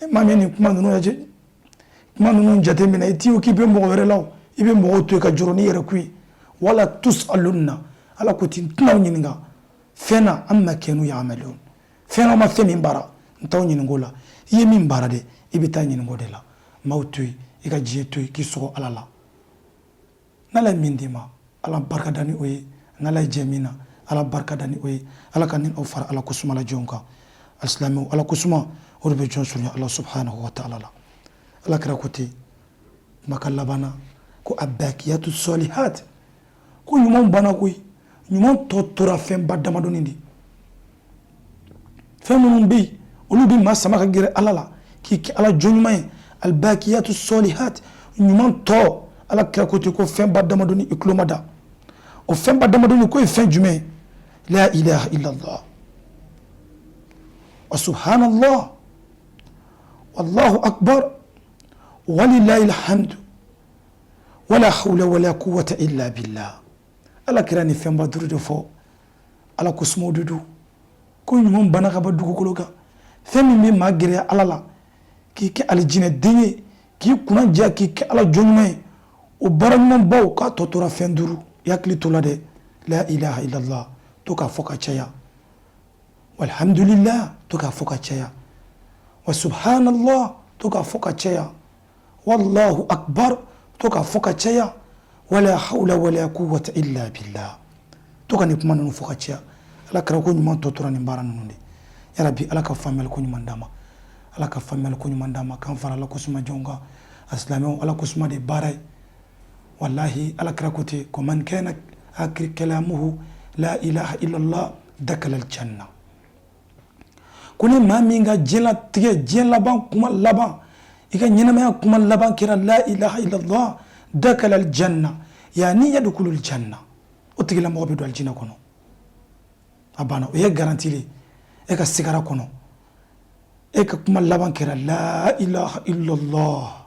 Ni maa min ye nin kuma ninnu lajɛ, kuma ninnu jateminɛ, i t'i k'i bɛ mɔgɔ wɛrɛ la o, i bɛ mɔgɔw to yen ka jɔrɔ n'i yɛrɛ kun ye. Wala tusalunna, Ala ko ten, n tɛna aw ɲininka fɛn na, amma kanu ya'malun, fɛn na ma fɛn min baara, n t'aw ɲininka o la. I ye min baara dɛ, i bɛ taa ɲininka o de la. Maaw to yen, i ka diɲɛ to yen, k'i sɔgɔ Ala la. N'Ala ye min d'i ma, Ala barika da ni o ye. N'Ala ye jɛ min na, Ala barika da ni o ye. Ala ka ni aw fara Ala ko suma la jɔnw kan. Alisilamɛw, Ala ko suma, o de bɛ jɔn surunya Ala subhanahu wa ta'ala la. Ala kira ko ten kumakan laban na ko abakiyatu salihat, ko ɲumanw banna koyi, ɲuman tɔ tora fɛnba damadɔni de. Fɛn minnu bɛ yen, olu bɛ maa sama ka gɛrɛ Ala la k'i kɛ Ala jɔn ɲuman ye. Albakiyatu salihat, ɲuman tɔ, Ala kira ko ten ko fɛnba damadɔni, i tulo ma da o fɛnba damadɔni. Ko ye fɛn jumɛn ye? La ilaha illallah wa subhanallah wallahu akbar walillahi alhamdu wala hawla wala quwwata illa billah. Ala kira ni fɛnba duuru de fɔ. Ala ko sumaw de don ko ɲuman banna ka bɔ dugukolo kan. Fɛn min bɛ maa gɛrɛ Ala la k'i kɛ alijinɛ den ye, k'i kunna diya, k'i kɛ Ala jɔn ɲuman ye, o baara ɲumanbaw, k'a tɔ tora fɛn duuru. I hakili to la dɛ. La ilaha illallah, to k'a fɔ ka caya. Walhamdulillah, to k'a fɔ ka caya. Wa subhanallah, to k'a fɔ ka caya. Wallahu akbar, to k'a fɔ ka caya. Wala hawla wala quwwata illa billah, to ka nin kuma ninnu fɔ ka caya. Ala kɛra ko ɲuman tɔ tora nin baara ninnu de. Yarabi, Ala ka faamuyali ko ɲuman d'an ma. Ala ka faamuyali ko ɲuman d'an ma, k'an fara Ala ko suma jɔnw kan. A silamɛw, Ala ko suma de baara ye. Wallahi, Ala kira ko ten ko man kana akiri kalamuhu la ilaha illallah dakala aljanna. Ko ni maa min ka diɲɛlatigɛ, diɲɛ laban kuma laban, i ka ɲɛnamaya kuma laban kɛra la ilaha illallah, dakala aljanna, yani yadkhulu aljanna, o tigilamɔgɔ bɛ don alijinɛ kɔnɔ. A banna, o ye garantie de. E ka sigara kɔnɔ, e ka kuma laban kɛra la ilaha illallah,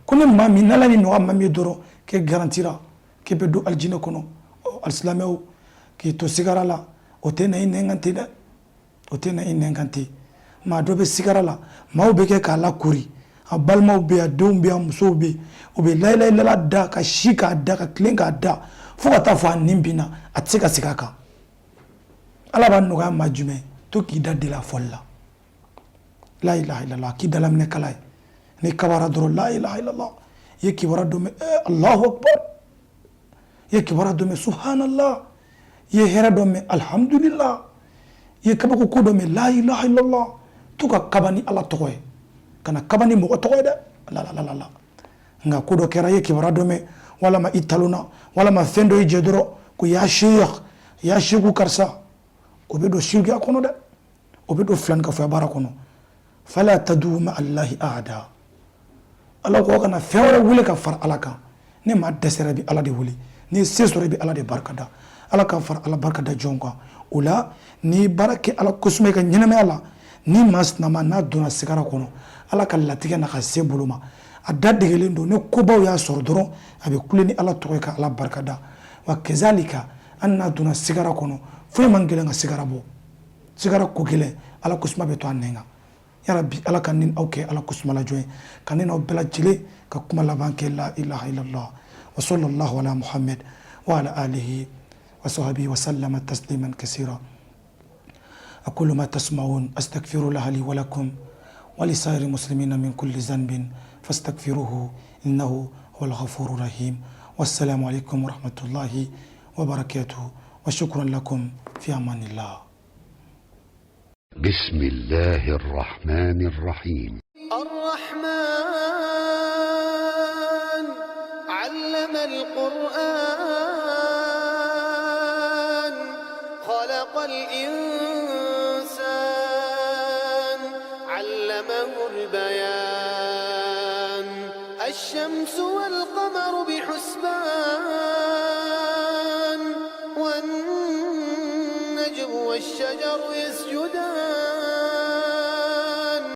ko ni maa min, n'Ala ni nɔgɔya maa min ye dɔrɔn, k'e garantira k'e bɛ don alijinɛ kɔnɔ. Ɔ, alisilamɛw, k'i to sigara la, o tɛ na i nɛn kan ten dɛ, o tɛ na i nɛn kan ten. Maa dɔ bɛ sigara la, maaw bɛ kɛ k'a lakori, a balimaw bɛ yen, a denw bɛ yen, a musow bɛ yen, o bɛ layilayilala da ka si k'a da ka tilen k'a da fo ka taa fɔ a nin binna, a tɛ se ka segin a kan. Ala b'a nɔgɔya maa jumɛn? To k'i da deli a fɔli la, la ilaha illallah, k'i dalaminɛ kala ye. Ni kabara dɔrɔn, la ilaha illallah. I ye kibaruya dɔ mɛn, allahu akbar. I ye kibaruya dɔ mɛn, subhanallah. I ye hɛrɛ dɔ mɛn, alhamdulillah. I ye kabako ko dɔ mɛn, la ilaha illallah. To ka kaba ni Ala tɔgɔ ye, kana kaba ni mɔgɔ tɔgɔ ye dɛ. La la la la. Nka ko dɔ kɛra, i ye kibaruya dɔ mɛn, walama i talonna, walama fɛn dɔ y'i jɛ dɔrɔn, ko ya sheikh, ya sheikhu karisa. O bɛ don sirikiya kɔnɔ dɛ, o bɛ don filankafoya baara kɔnɔ. Fala tadu ma allahi ahada. Ala ko kana fɛn wɛrɛ wele ka fara Ala kan. Ni maa dɛsɛra, i bɛ Ala de wele. N'i ye se sɔrɔ, i bɛ Ala de barika da. Ala ka fara Ala barika da jɔn kan. O la, n'i baara kɛ Ala kosuma i ka ɲɛnamaya la, ni maa sinama n'a donna sigara kɔnɔ, Ala ka latigɛ n'a ka se bolo ma, a da degelen don, ni kobaw y'a sɔrɔ dɔrɔn, a bɛ kule ni Ala tɔgɔ ye ka Ala barika da. Wa kazalika, hali n'a donna sigara kɔnɔ, foyi man gɛlɛn ka sigara bɔ. Sigara ko gɛlɛn, Ala kosuma bɛ to a nɛn kan. Ya Rabbi, Ala ka ni aw kɛ Ala kosuma la jɔn ye, ka ne n'aw bɛɛ lajɛlen ka kuma laban kɛ la ilaha illallah wa sallallahu ala Muhammad wa ala alihi wa sahbihi wa sallama tasliman kasira. أقول ما تسمعون، أستغفر الله لي ولكم ولسائر المسلمين من كل ذنب فاستغفروه إنه هو الغفور الرحيم. والسلام عليكم ورحمة الله وبركاته، وشكرا لكم، في أمان الله. بسم الله الرحمن الرحيم. الرحمن علم القرآن، خلق الإنسان، علمه البيان. الشمس والقمر بحسبان، والنجم والشجر يسجدان.